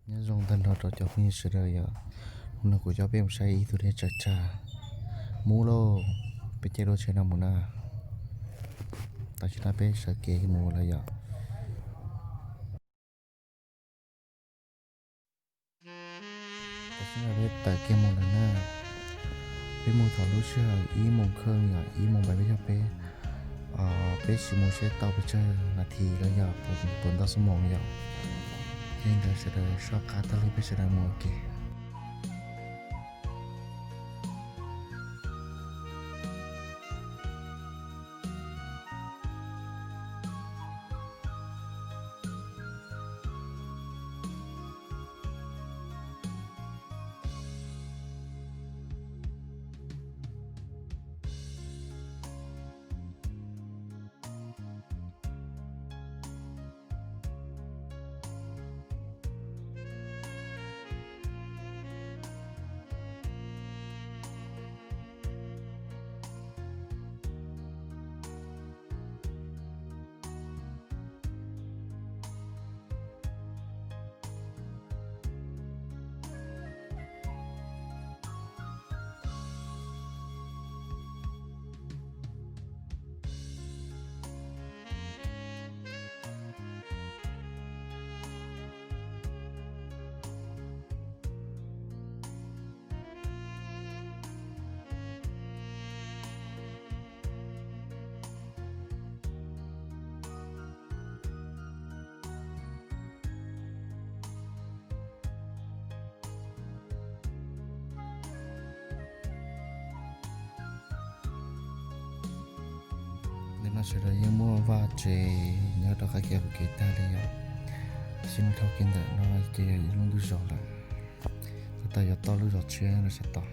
Nyob zoo tag nrho rau cov phooj ywg sawv daws yom. Hnub no kuv coj peb mus saib ib tug dej tsawg tsag. Mus lauj, peb caij lub tsheb no mus na. Tam sim no peb sawv kev mus lawm yom. Tam sim no peb tawm kiag mus lawm na. Peb mus thaum lub sij hawm ib moos kheej yom, ib moos peb yog peb, peb sim mus seb tau pes tsawg nas this los yog puas ntau xuab moos yom. Yog li ntawd sawv daws soj qab taug lw peb sawv daws mus ua ke. Nim no sawv daws yeej muaj vaj tsev nyob rau qab kev qaum kev tag li yom. Tab sis nyob dhau kev ntawm no ces yog ib lub ntuj zos lawm. Tab tom yuav toj lub zos tshiab los sab tod.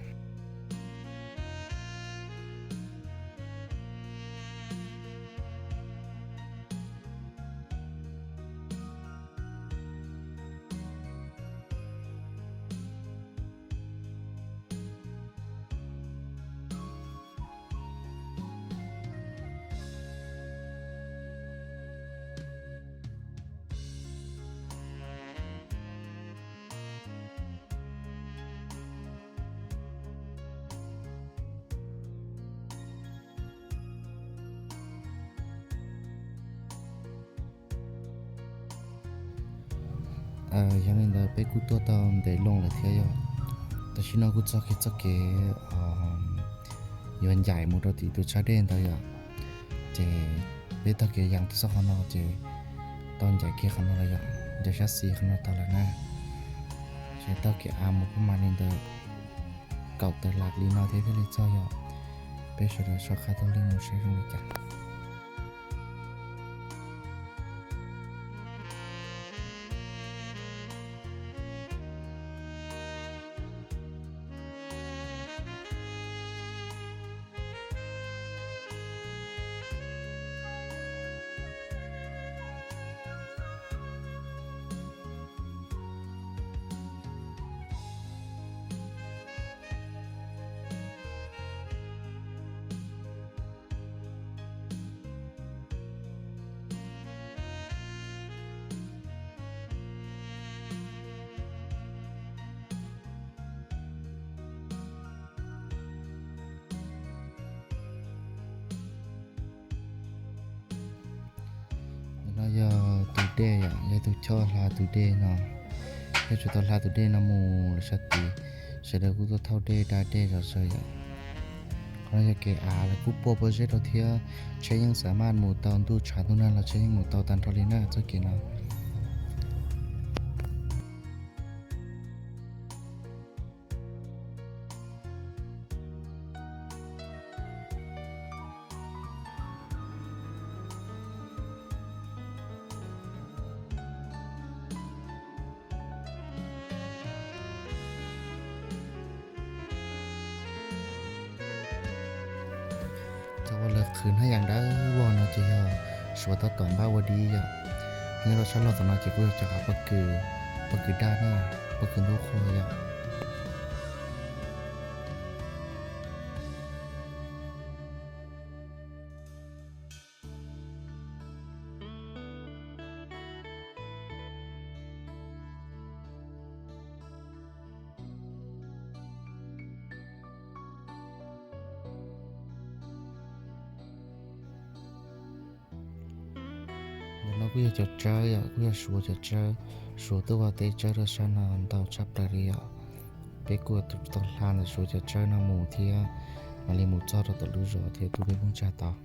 Yog li ntawd peb kuj tuaj tau ntev loo lawm thiab yom. Tam sim no kuj txoj kev, txoj kev yuav ncaim mus rau tim tus tshaj dej ntawd yom. Ces peb taug kev yas tuaj txog qhov no ces tau ncaim kiag qhov no lawm yom, ncaim sab xis qhov no tau lawm na. Ces taug kev av mus kuj mas li ntawd kaum tawm lam li no thiab thiaj li txog yom. Peb sawv daws soj qab taug lw mus saib zoo li cas. No yog tus dej yom, yog tus choj hla tus dej no. Yog tsis tau hla tus dej no mus lawm sab tid, sawv daws kuj tuaj thauj dej da dej zom zaws yom. Qhov no yog kev av lawv kuj puag pob zeb rau thiab, tsheb yeej xam maj mus tau ntuj tshav ntuj nag los tsheb yeej mus tau tag nrho li na txoj kev no. Cov uas lawv qhwv hnab yas dawb vog no ces yog Suav tab tom npaj ua dib yom. Nyob rau sab laug tom no ces kuj yog cov hav pob kws, pob kws daj na, pob kws ntuj qhua yom. Kuj yog cov tsawb yom, kuj yog Suav cov tsawb. Suav tuaj ua teb tsawb rau sab no ntau tshaj plaws li yom. Peb kuj tau hla ntawm Suav cov tsawb no mus thiab mam li mus txog rau tom lub zos thiab tu peb lub tsag tod.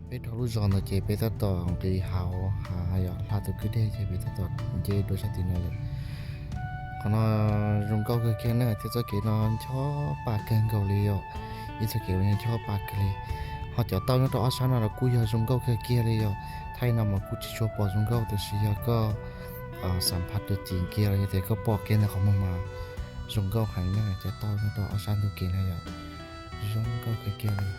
Peb dhau lub zos ntawd ces peb tab tom nqis hauv hav yom, hla tus kwj deg ces peb tab tom nce dua sab tim no lawm. Qhov no zoo nkauj kawg kiag na, thiab txoj kev no ncho pa kawg nkaus li yom. Ib txoj kev uas ncho pa kawg li. Ho cov tauj nyob rau ob sab no los kuj yog zoo nkauj kawg kiag li yom. Thaij no mas kuj tsis tshua pom zoo nkauj, tiam sis yog koj xam phaj dua tim kiag los yog tias koj pom kiag ntawm qhov muag mas zoo nkauj heev na. Cov tauj nyob rau ob sab ntug kev no yom, zoo nkauj kawg kiag li.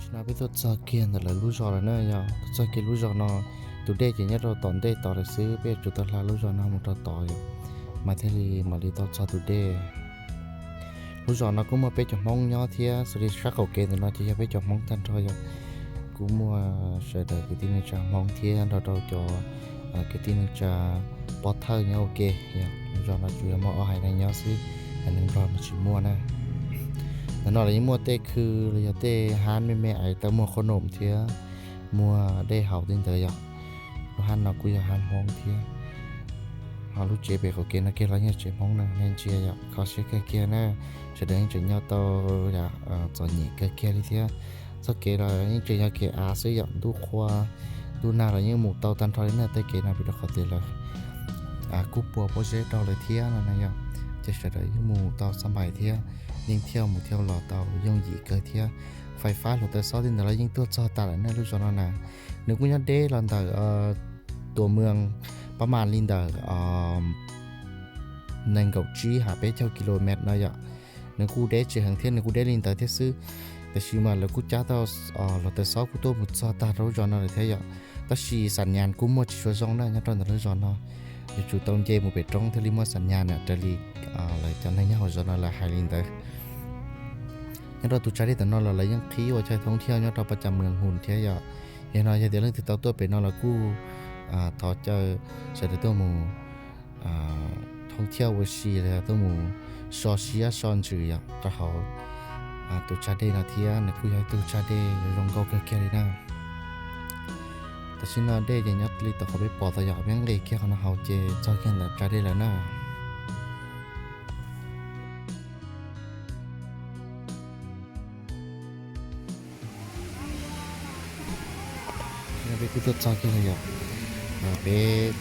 Tam sim no peb tuaj txog kiag ntawm lawv lub zos lawm na yom. Tuaj txog kiag lub zos no, tus dej ces nyob rau tom ntej tod lawm xwb, peb yuav tsum tau hla lub zos no mus rau tod yom, mas thiaj li mam li tau txog tus dej. Lub zos no kuj muaj peb cov Hmoob nyob thiab, xws li sab qaum kev ntawm no ces yog peb cov Hmoob tag nrho yom. Kuj muaj sawv daws kwv tij neej tsa Hmoob thiab nrog rau cov kwv tij neej tsa pov thawj nyob ua ke yom. Lub zos no tsuas yog muaj ob haiv neeg nyob xwb, haiv neeg Nplog no tsis muaj na. Ntawm no los yeej muaj tej khw los yog tej hab me me es tau muag qhob noom thiab muag dej haus tej ntawd yom. Lub hab no kuj yog hab Hmoob thiab. Ho lub tsev pem qaum kev no kiag los yeej tsev Hmoob na, nej ntsia yom, kho siab kawg kiag na. Sawv daws yeej tseem nyob tau txom nyem kawg kiag li thiab. Txoj kev los yeej tseem yog kev av xwb yom, ntuj qhua ntuj nag los yeej mus tau tag nrho li na. Tej kev no vim rau qhov tias lawv kuj pua pob zeb rau lawm thiab no na yom, ces sawv daws yeej mus tau xab npais thiab, yeej thiaj mus thiaj los tau yooj yim kawg thiab. Fais fab hluav taws xob tej ntawd los yeej tuaj txog tas lawm na lub zos no na. Nws kuj nyob deb los ntawm tus mws pab mas li ntawm nees nkaum tsib ha peb caug kis lus mev no yom. Nws kuj deb tsis heev thiab, nws kuj deb li ntawd thiab xwb. Tiam sis mas lawv kuj cab tau hluav taws xob kuj tuaj mus txog tag rau lub zos no lawm thiab yom. Tab sis xam nyas kuj muaj tsis tshua zoo na nyob rau ntawm lub zos no. Yuav tsum tau nce mus pem roob thiaj li muaj xam nyas na, raws li lawv cov neeg nyob hauv zos no lawv hais li ntawd. Nyob rau tus tsag dej tom no los lawv yeej qhib ua chaw thoob thiaj nyob rau pab cas mws hus thiab yom. Yog no yog tias leej twg tau tuaj pem no los kuj thov caw sawv daws tuaj mus thoob thiaj ua si los yog tuaj mus so siab so ntsws yom rau hauv tus tsag dej no thiab. Nws kuj yog ib tug tsag dej zoo nkauj kawg kiag li na. Tam sim no dej ces nyob li tom qhov peb pom tau yom, peb nqis kiag qhov no hauv ces txog kiag ntawm tsag dej lawm na. Peb kuj tuaj txog kiag lawm yom. Peb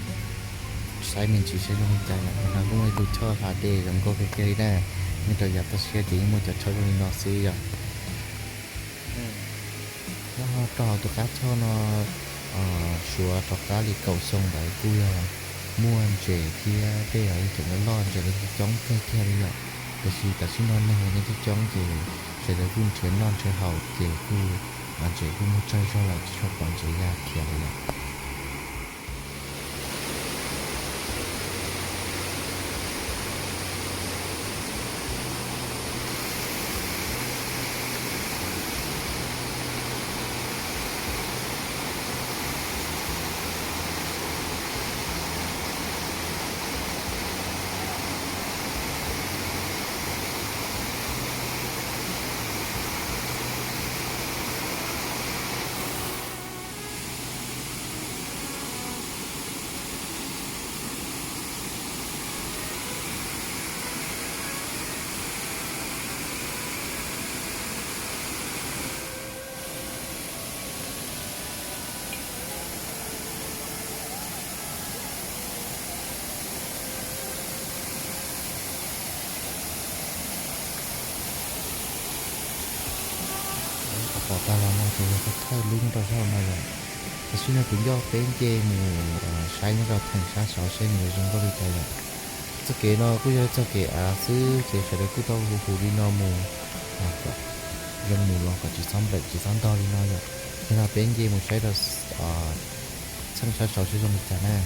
saib me ntsis saib zoo li cas yom. No kuj muaj ib tug choj hla dej zoo nkauj kawg kiag li na. Nyob rau yav toj siab ces yeej muaj cov choj zoo li no xwb yom. Nyob rau hauv tus qab choj no suav rov qab li kaum xyoo ntawd kuj yog muaj ntses thiab dej los yeej tseem loj loj, ntses los yeej coob kawg kiag li yom. Tiam sis tam sim no neeg los yeej coob coob ces sawv daws kuj nrhiav noj nrhiav haus ces kuj ntses kuj muaj tsawg zog lawm tsis tshua pom ntses ya khiav lawm yom. Pom tag los no ces yog thawj lub nyob rau sab hauv no yom. Tam sim no kuv coj peb nce mus saib nyob rau theem sab saud seb nws yuav zoo nkauj li cas yom. Txoj kev no kuj yog txoj kev av xwb ces sawv daws kuj tau hu hu li no mus, zoo mus los kom tsis txhob nplawm tsis txhob ntog li no yom. Yog no peb nce mus saib rau theem sab saud seb zoo li cas na.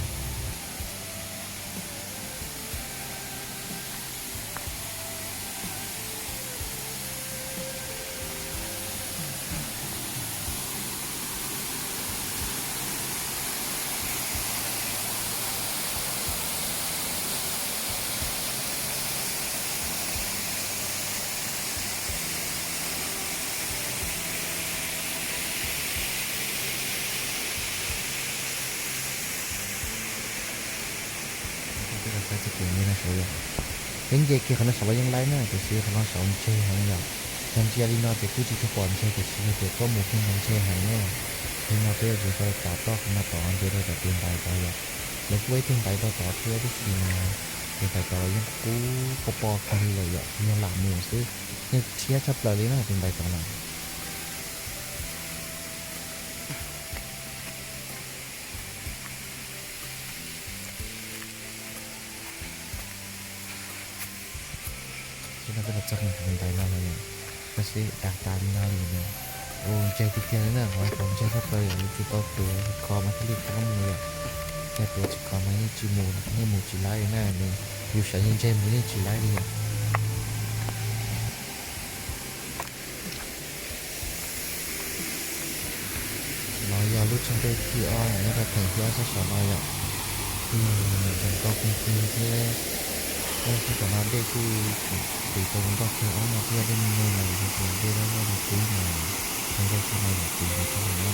Peb nce kiag qhov no saud los yeej laib na, tiam sis qhov no saud ntseg heev yom. Yog ntsia li no ces kuj tsis tshua pom ntseg tiam sis yog tias koj mus kiag ntawd ntseg heev na. Li no peb yuav tsum tau tav toj qhov no tod nce rau tom tus ntaiv tod yom. Lawv kuj ua ib tug ntaiv rau tod thiab tab sis mas tus ntaiv tod los yeej qub pob po kawg li lawm yom, tsuas yog lam mus xwb. Yeej rhiab tshaj plaws li na tus ntaiv tod na. Tam sim no peb los txog ntawm tus ntaiv no lawm yom, tab sis dag tas li no li na. Ua ntseg tiag tiag li na, qhov no ntseg tshaj plaws yom, yuav tsum tau tuav kho mas thiaj li tau mus yom. Yog tuav tsis kho mas yeej tsis mus, yeej mus tsis laib li na, nws yus sawv ntseg mus yeej tsis laib li yom. No yog lub tsag dej thib ob nyob rau theem thib ob sab saud no yom. Kuj yog zoo nkauj kawg kiag thiab. Lub sab saud no dej kuj tseem nqis tau zoo nkauj kawg, ob no kuj yog dej me me mas yog tias dej loj loj li qub mas zoo nkauj kawg no yom, nqis ntau kawg li na.